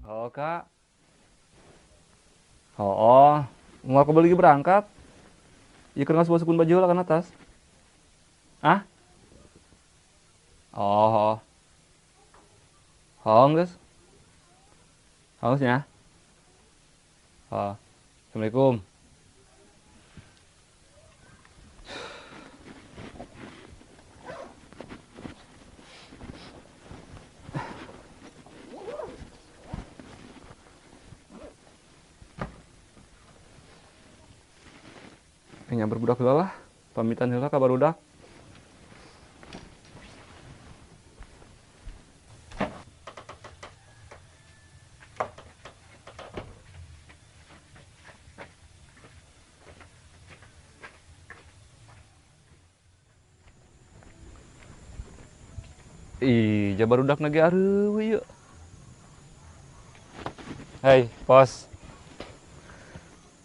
Oh, Kak. Oh, mau aku beli berangkat. Ya keur ngasup-asupkeun baju lah kan atas. Ah? Oh. Oh, geus. Hausnya. Oh. Assalamualaikum. Nyamper budak heula lah, pamitan heula ka barudak. Ih, ja barudak ge areueuh ieu. Hei, pos.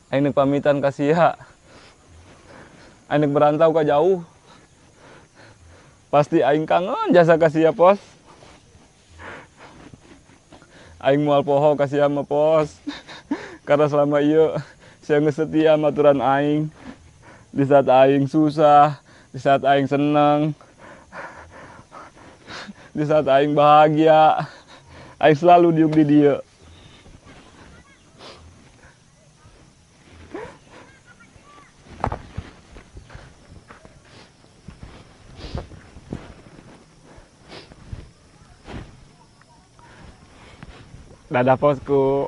Aing pamitan ka sia. Aing berantau ka jauh. Pasti aing kangen jasa ka sia, pos. Aing moal poho ka sia mah, pos. Karena selama ieu sia geus setia maturan aing. Di saat aing susah, di saat aing seneng, di saat aing bahagia, aing selalu diuk di dieu. Dadah posku.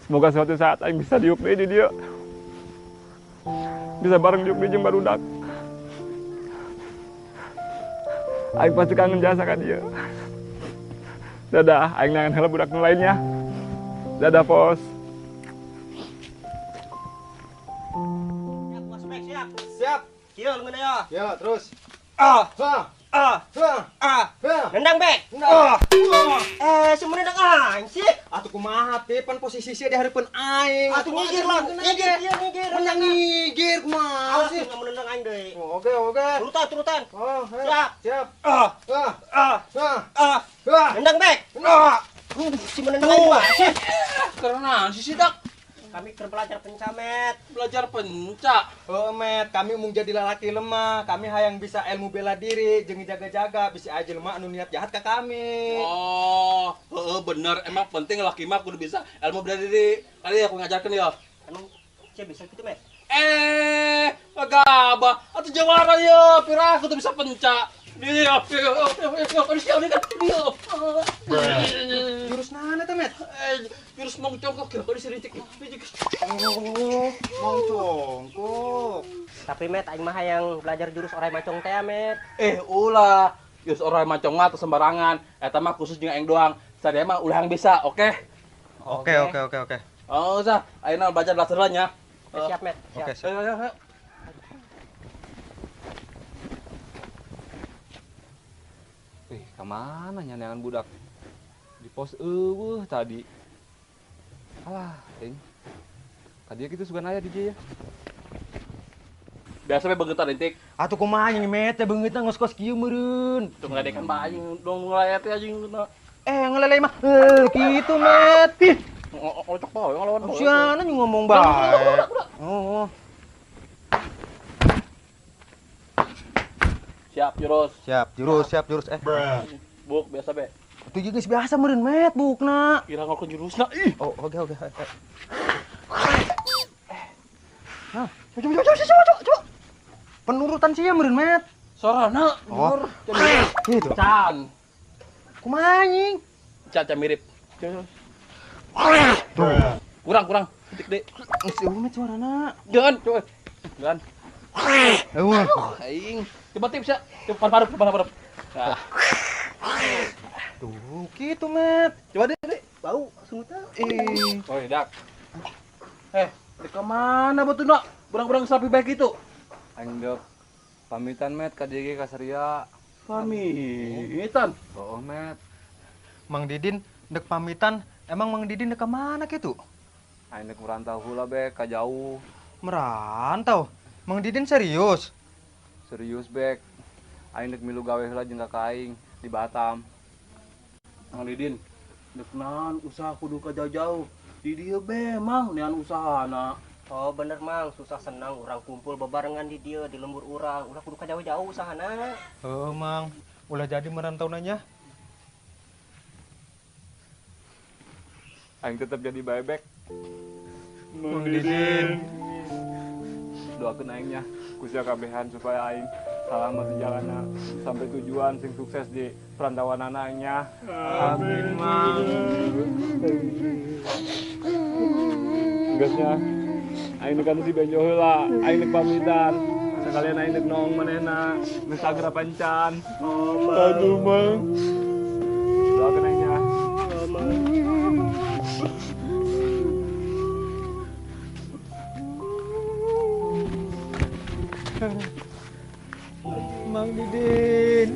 Semoga suatu saat aing bisa diuk deui di dieu. Bisa bareng diuk deui jeung barudak. Aing pasti kangen jasa ka dieu. Dadah, aing nangan heula budak nu lainnya. Dadah pos. Siap, bos, siap. Siap. Kieu leungeun aya. Ya, terus. Ah. Ha. Ah. Ha. Ah. Nendang, Bek. Nendang. Sebenarnya nendang aing sih. Atuh kumaha teh pan posisi sia di hareupeun aing. Atuh ngigir lah. Ngigir, ieu ngigir. Menang ngigir kumaha sih? Awas nendang aing deui. Oh, oke, oke. Turutan, turutan. Oh, siap. Siap. Ah. Ah. Ah. Ah. Ah. Nendang, Bek. Ah. Si menendang aing mah sih. Karena sih dak. Kami keur belajar penca, Met. Belajar penca? Oh, Met, kami mung jadi lalaki lemah. Kami hayang bisa ilmu bela diri, jeung jaga-jaga bisi aja lemah anu niat jahat ka kami. Oh, heeh bener. Emang penting laki mah kudu bisa ilmu bela diri. Kali aku ngajarkeun ya. Emang cia bisa gitu, Met? Gabah. Atuh jawara ya, pira aku tuh bisa penca. Dia, Jurus nana teh, Met? Jurus mong congkok kira di sini cek. Oh, mong congkok. Tapi Met, aing mah hayang belajar jurus orai macong teh, Met. Ulah. Jurus orai macong mah teu sembarangan. Eta mah khusus jeung aing doang. Sadaya mah ulah yang bisa, oke? Oke, oke, oke, oke. Oh, sah. Ayeuna belajar belajar nya. Siap, Met. Siap. Oke, siap. Ayo, ayo. Ih, kemana nyanyangan budak? Di pos eueuh tadi. Alah, ting. Tadi gitu sugan aya di dieu ya. Biasa we beungeut intik. Atuh kumaha nya Met teh beungeutna ngos-kos kieu meureun. Tuh ngadekan bae aing dong ngelayat teh anjing. Ngelele mah kitu Met. Ih, ngocok bae ngelawan bae. Siana ngomong bae. Oh. Siap jurus. Siap jurus, siap jurus. Buk biasa be. Atuh geus biasa meureun Met bukna. Kira ngorkeun jurusna ih. Oh, oke oke. Nah, coba coba coba coba coba. Penurutan sia meureun Met. Sorana. Oh. Gitu. Can. Kumaha anjing? Can can mirip. Tuh. Kurang kurang. Titik deui. Geus eueuh Met suarana. Jangan, coba. Jangan. Eueuh. Aing. Coba tips ya. Coba paru-paru. Nah. Tuh, gitu, Met. Coba deh, deh. Bau sungutna. Oh, dak. Di kemana betulna? Berang-berang sapi baik itu. Aing dek pamitan, Met, ka dieu ka Saria. Pamitan? Oh, Met. Mang Didin dek pamitan. Emang Mang Didin dek ka mana kitu? Aing dek merantau heula bek ka jauh. Merantau? Mang Didin serius? Serius, Bek. Aing dek milu gawe heula jeung kakak aing di Batam. Mang Didin, dek naon usaha kudu ka jauh-jauh. Di dieu be Mang nean usahana. Oh bener Mang, susah senang urang kumpul bebarengan di dieu di lembur urang. Ulah kudu ka jauh-jauh usahana. Heuh Mang, ulah jadi merantau nanya. Aing tetap jadi bebek. Mang Didin. Doakeun aingnya ku sia kabehan supaya aing selamat di jalanan sampai tujuan sing sukses di perantauan aingnya. Amin Mang. Geusnya aing nek si Benjo heula, aing nek pamitan. Sekalian aing nek noong manehna, geus agra pancan. Aduh Mang. Doakeun aingnya. Mang. Mang Didin.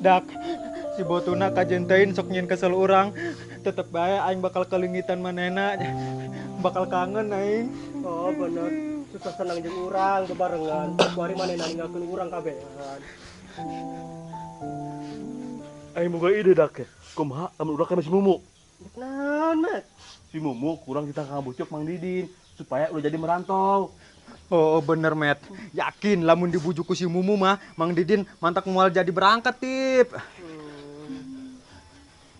Dak, si botuna kajentein sok nyin kesel urang. Tetep bae aing bakal kelingitan manehna. Bakal kangen aing. Oh bener, susah senang jeung urang bebarengan. Kuari manehna ninggalkeun urang kabehan. Aing boga ide dak. Kumaha lamun urang ka si Mumu? Naon, Mat? Si Mumu kurang kita ngabucuk Mang Didin supaya udah jadi merantau. Oh bener, Met. Yakin lamun dibujuk ku si Mumu mah, Mang Didin mantak moal jadi berangkat, Tip.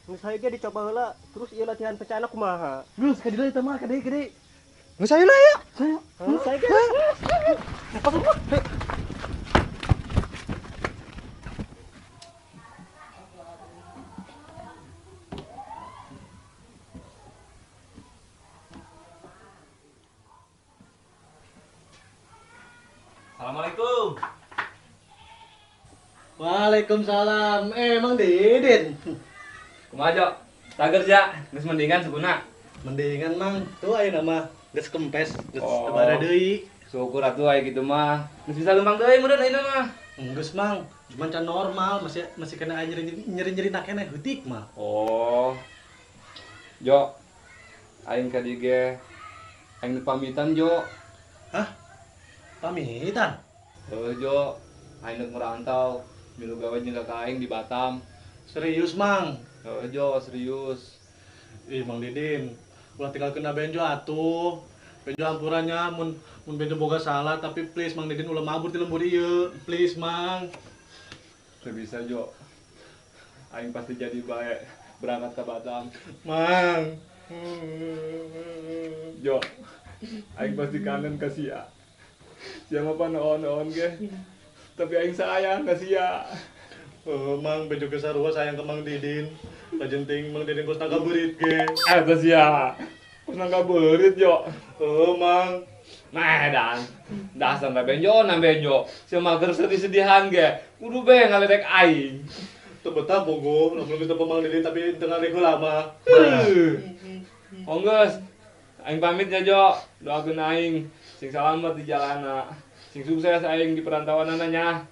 Geus hayu ge dicoba heula, terus ieu latihan pecana kumaha? Geus ka dieu eta mah ka deui ka deui. Geus hayu lah ya. Geus hayu ge. Assalamualaikum. Waalaikumsalam. Mang Didin. Kumaha Jo? Tager ja, geus mendingan suguna. Mendingan Mang, tuh ayeuna mah geus kempes, geus teu bara deui. Syukur atuh aya kitu mah. Geus bisa lempang deui meureun ayeuna mah. Geus Mang, cuman can normal, masih kena nyeri-nyeri keneh heutik mah. Oh. Jo. Aing ka dieu ge. Aing pamitan Jo. Hah? Pamitan? Heuh Jo, aing deuk merantau, milu gawe jeung kakak aing di Batam. Serius Mang? Heuh Jo, serius. Ih Mang Didin, ulah tinggal kena Benjo atuh. Benjo ampurannya mun Benjo boga salah, tapi please Mang Didin ulah mabur ti lembur ieu. Please Mang. Teu bisa Jo. Aing pasti jadi bae berangkat ke Batam. Mang. Jo, aing pasti kangen ka sia. Sia mah panoon-oon ge. Tapi aing sayang ka sia. Oh, Mang, Benjo ge sarua sayang ke Mang Didin. Kajenting Mang Didin kos nangka beurit ge. Eta sia. Kos nangka beurit, Jo. Oh, Mang. Nah, dan dasar na Benjo, na Benjo. Sia mah keur sedih-sedihan ge. Kudu be ngaledek aing. Teu betah bogo, lamun geus teu Mang Didin tapi teu ngalek heula mah. Oh geus. Aing pamit ya, Jo. Doakeun aing sing salamet di jalana. Sing sukses aing di perantauanana nya.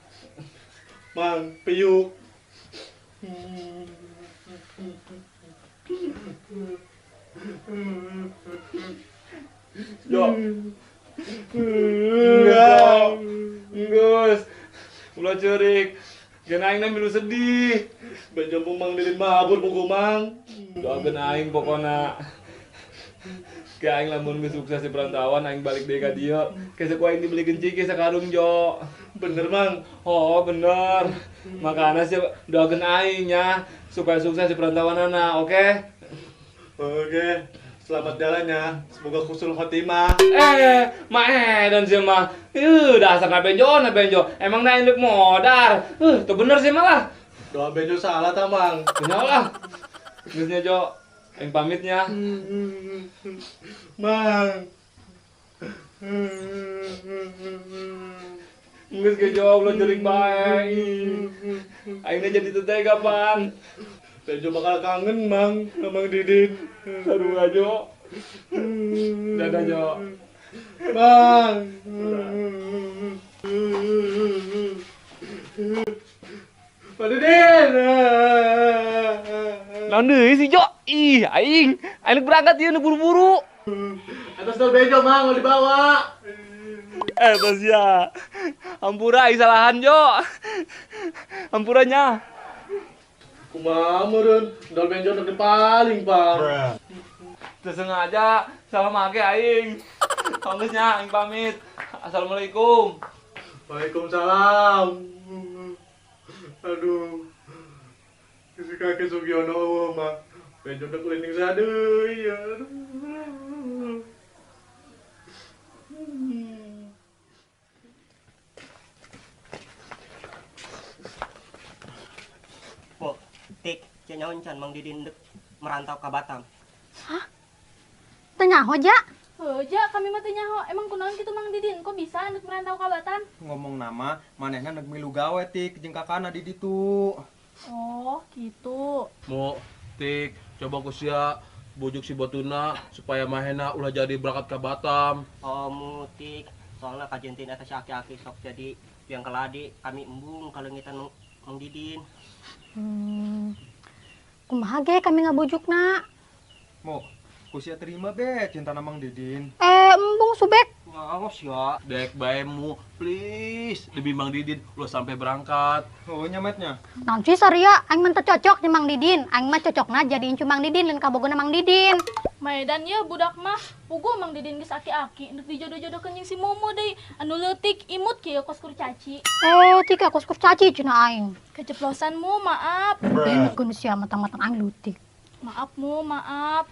Mang, piuk. Jo. Enggak. Geus. Ulah ceurik. Geun aing milu sedih. Benjo Mang Didin mabur bogo Mang. Doakeun aing pokona. Ke aing lamun geus sukses di perantauan aing balik deui ka dieu. Kesek ku aing dibelikeun ciki sakarung Jo. Bener Mang? Oh bener. Makana sih doakeun aing nya supaya sukses di perantauanana, oke? Oke. Selamat jalan ya. Semoga khusnul khotimah. Dan sih mah. Dasar na Benjo, na Benjo. Emang na induk modar. Tuh bener sih malah. Doa Benjo salah ta, Mang. Kenyawa lah. Geusnya Jo. Aing pamitnya. Mang. Geus ge jawab lo jurig bae. Aingna jadi teu tega pan. Benjo bakal kangen Mang sama Mang Didin. Sarua Jo. Dadah Jo. Mang. Dadah. Pak Didin. Naon deui si Jo? Ih, aing aing berangkat ieu nu buru-buru. Atas sendal Benjo Mang mau dibawa. Tos ya. Hampura aing salahan Jo. Hampuranya. Kumaha meureun, sendal Benjo nu paling, Pak. Teu sengaja salah make aing. Geus nya aing pamit. Assalamualaikum. Waalaikumsalam. Aduh. Si kakek Sugiono mah Benjo udah keliling sadeui ya. Po, tik, cenah can Mang Didin dek merantau ka Batam. Hah? Teu nyaho ja? Heuh ja, kami mah teu nyaho. Emang kunaon kitu Mang Didin? Kok bisa ndek merantau ka Batam? Ngomong nama, manehna ndek milu gawe tik jeung kakana di ditu. Oh, gitu. Mo, tik, coba ku sia bujuk si Botuna supaya mahena ulah jadi berangkat ke Batam. Oh, mu tik, soalnya kajentin eta si aki-aki sok jadi yang keladi kami embung kaleungitan Mang Didin. Kumaha ge kami ngabujukna? Mo, ku sia terima be cinta Mang Didin. Embung subek. Ngaos ya. Dek bae mu, please demi Mang Didin ulah sampai berangkat. Oh, nyametnya. Naon sih saria, aing mah teu cocok jeung Mang Didin. Aing mah cocokna jadi incu Mang Didin lain kabogona Mang Didin. Maedan ye budak mah, puguh Mang Didin geus aki-aki ndek dijodoh-jodohkeun jeung si Momo deui. Anu leutik imut kieu kos kurcaci. Tika kos kurcaci cenah aing. Keceplosan mu, maaf. Geus sia matang-matang aing leutik. Maaf mu, maaf.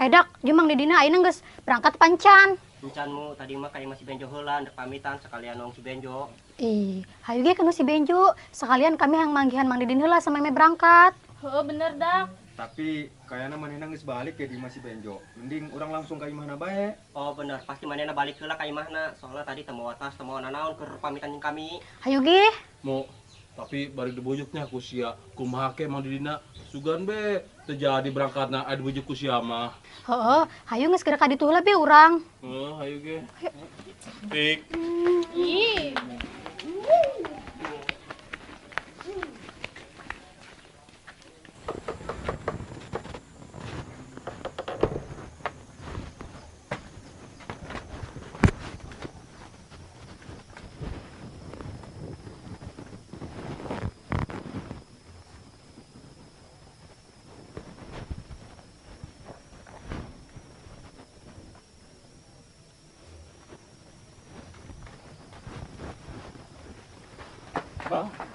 Dak, jeung Mang Didina ayeuna geus berangkat pancan. Encan mu, tadi mah kayak masih Benjo heula ndek pamitan sekalian nong si Benjo. Ih, hayu ge kanu si Benjo, sekalian kami yang manggihan Mang Didin heula sameme berangkat. Heuh, bener dak. Tapi kayakna manehna geus balik ya di masih Benjo. Mending urang langsung ka imahna bae. Oh bener, pasti manehna balik heula ka imahna. Soalnya tadi teu mawa tas, teu mawa nanaon keur pamitan jeung kami. Hayu ge. Mo, tapi bari dibujuknya ku sia. Kumaha ke Mang Didina sugan be teu jadi berangkatna aya dibujuk ku sia mah. Heeh, hayu geus geura ka ditu heula be urang. Heuh, hayu ge. Tik. Ih.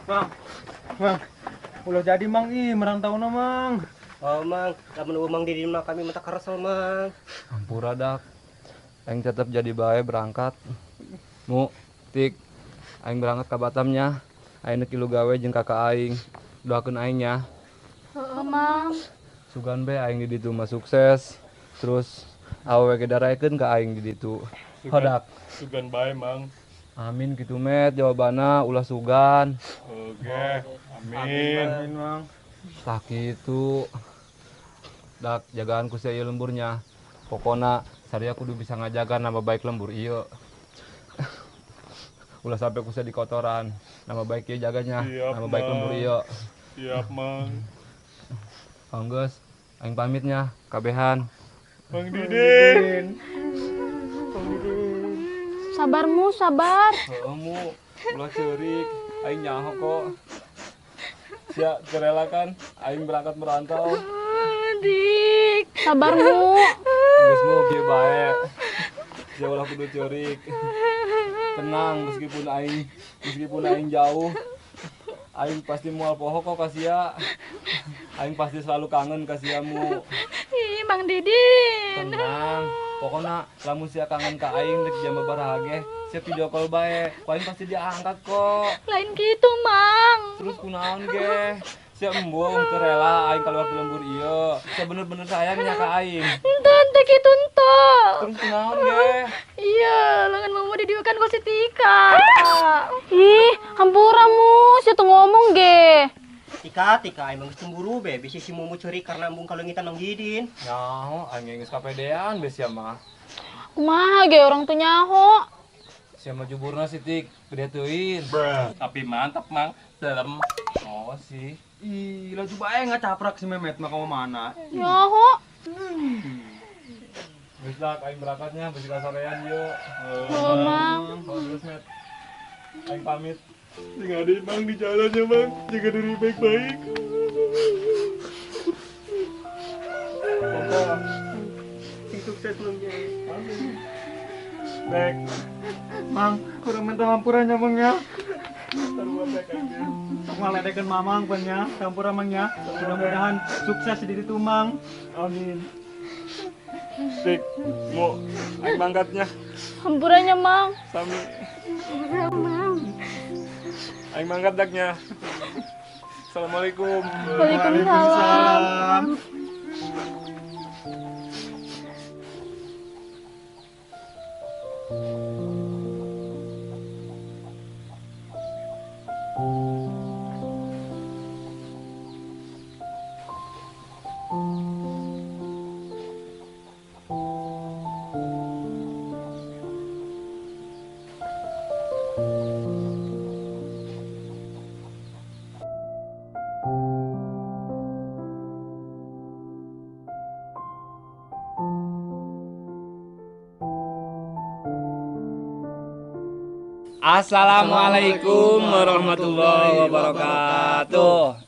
Mang, Mang, ulah jadi Mang ih merantau na Mang. Oh Mang, lamun eueuh Mang Didin mah kami mah karesel Mang. Hampura dak. Aing tetep jadi bae berangkat. Mu, tik, aing berangkat ka Batamnya. Aing deuk ilu gawe jeung kakak aing. Doakeun aing nya. Heueuh Mang. Sugan be aing di ditu mah sukses. Terus awewe ge daraekeun ka aing di ditu. Hodak. Sugan bae Mang. Amin gitu met, jawabanna ulah sugan. Oke, amin. Amin Mang. Tah kitu. Dak jagaan ku sia ieu lemburnya. Pokona saria kudu bisa ngajaga nama baik lembur ieu. Ulah sampai ku sia dikotoran. Nama baik ieu jaganya, siap, nama baik lembur ieu. Siap Mang. Anggeus, aing pamitnya, kabehan. Mang Didin. Sabar mu, sabar. Heueuh mu, ulah ceurik, aing nyaho kok. Sia rela kan aing berangkat merantau. Dik, sabar mu. Geus mu kieu bae. Sia ulah kudu ceurik. Tenang meskipun aing jauh, aing pasti moal poho kok ka sia. Aing pasti selalu kangen ka sia mu. Ih, Mang Didin. Tenang. Pokoknya lamun sia kangen ka aing dek jam sabaraha ge, sia video call bae. Ku aing pasti diangkat kok. Lain gitu, Mang. Terus kunaon ge? Sia embung teu rela aing keluar di lembur ieu. Sia bener-bener sayang nya ka aing. Henteu, henteu kitu henteu. Terus kunaon ge? Iya, lengan Momo didiukan ku si Tika. Ih, hampura mu, sia teu ngomong ge. Tika, Tika, emang geus cemburu be, bisi si Mumu ceurik karena embung kaleungitan Mang Didin. Nyaho, aing geus kapedean be sia mah. Kumaha ge orang teu nyaho. Siapa juburna sih tik, gede teuing. Tapi mantap Mang, dalam. Oh sih. Ih, laju bae ngacaprak si Memet mah kamu mana? Nyaho. Geus lah aing berangkatnya bisi kasorean yeuh. Oh, Mang. Oh, terus Met. Aing pamit. Tinggal di Mang di jalan ya Mang, jaga diri baik-baik. Sing sukses Mang. Amin. Baik. Mang, kurang minta hampurannya Mang ya. Taruh baik aja. Sok ngaledekeun Mamang pan nya, hampura Mang ya. Mudah-mudahan sukses di ditu Mang. Amin. Tik, mau aing mangkatnya. Hampurannya Mang. Sami. Hampura Mang. Aing mangkat daknya. Assalamualaikum. Waalaikumsalam. Assalamualaikum warahmatullahi wabarakatuh.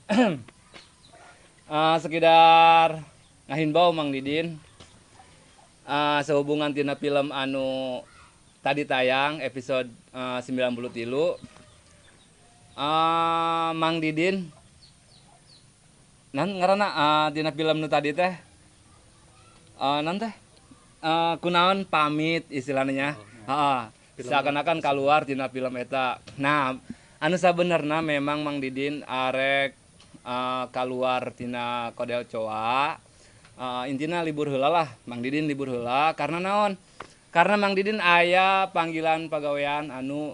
Sekedar ngahimbau Mang Didin, sehubungan tina film anu tadi tayang episode 93, Mang Didin nan ngaranna tina film nu tadi teh nan teh kunaon pamit istilahnya. Heeh. Seakan-akan keluar tina film eta. Nah, anu sabenerna memang Mang Didin arek keluar tina Kodel Coa. Intina libur heula lah, Mang Didin libur heula karena naon? Karena Mang Didin aya panggilan pagawean anu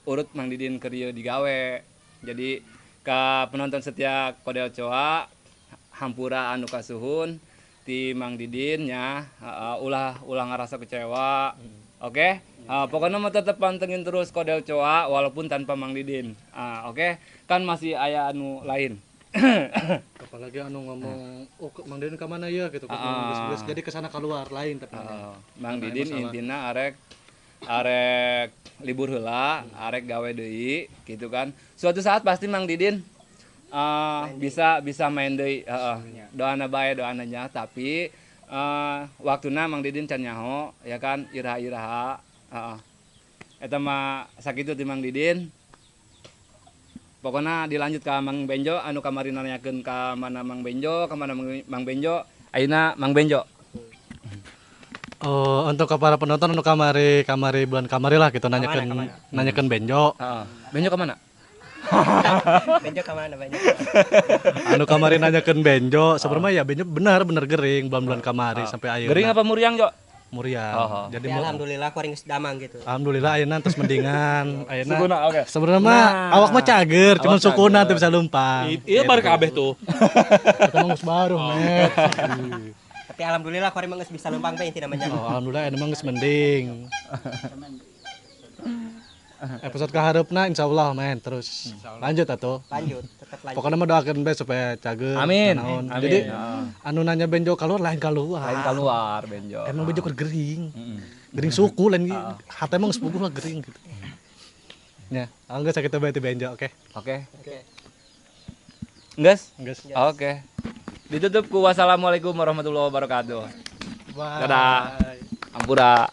urut Mang Didin keur ieu digawe. Jadi ka penonton setia Kodel Coa hampura anu kasuhun ti Mang Didin nya, ulah ulah ngarasa kecewa. Oke? Pokoknya mau tetap pantengin terus Kodel Coa walaupun tanpa Mang Didin. Oke? Kan masih aya anu lain. Apalagi anu ngomong, oh Mang Didin ke mana ya gitu. Jadi kesana keluar lain tapi. Mang Didin intina arek arek libur heula, arek gawe deui gitu kan. Suatu saat pasti Mang Didin bisa bisa main deui, heeh. Doana bae doana nya, tapi waktuna Mang Didin can nyaho ya kan, iraha-iraha. Heeh. Eta mah sakitu ti Mang Didin. Pokoknya dilanjut ke Mang Benjo anu kamari nanyakeun ka mana Mang Benjo, ka mana Mang Benjo, ayeuna Mang Benjo. Oh, untuk ke para penonton anu kamari kamari bulan kamari lah gitu nanyakeun nanyakeun Benjo. Heeh. Benjo ka mana? Benjo ka mana Benjo? Anu kamari nanyakeun Benjo, sebenarnya ya Benjo benar-benar gering bulan-bulan kamari sampai ayeuna. Gering apa muriang, Jo? Muriang. Oh. Jadi ya, alhamdulillah kuring geus damang gitu. Alhamdulillah ayeuna terus mendingan. Ayeuna. Sukuna oke. Sebenarnya mah awak mah cager, cuman sukuna teu bisa lumpang. Iya baru kabeh tuh. Eta mah geus baru, Met. Tapi alhamdulillah kuring mah geus bisa lumpang teh intina mah. Oh, alhamdulillah ayeuna mah geus mending. Episode kahareupna insyaallah main terus. Lanjut atuh. Lanjut, tetap lanjut. Pokoknya mah doakeun bae supaya cager. Amin. Amin. Jadi anu nanya Benjo keluar lain keluar. Lain keluar Benjo. Emang Benjo keur gering. Gering suku lain hate emang geus puguh lah gering gitu. Nya, anggeus sakitu bae ti Benjo, oke. Oke. Oke. Geus? Geus. Oke. Ditutup ku wassalamualaikum warahmatullahi wabarakatuh. Bye. Dadah. Ampura.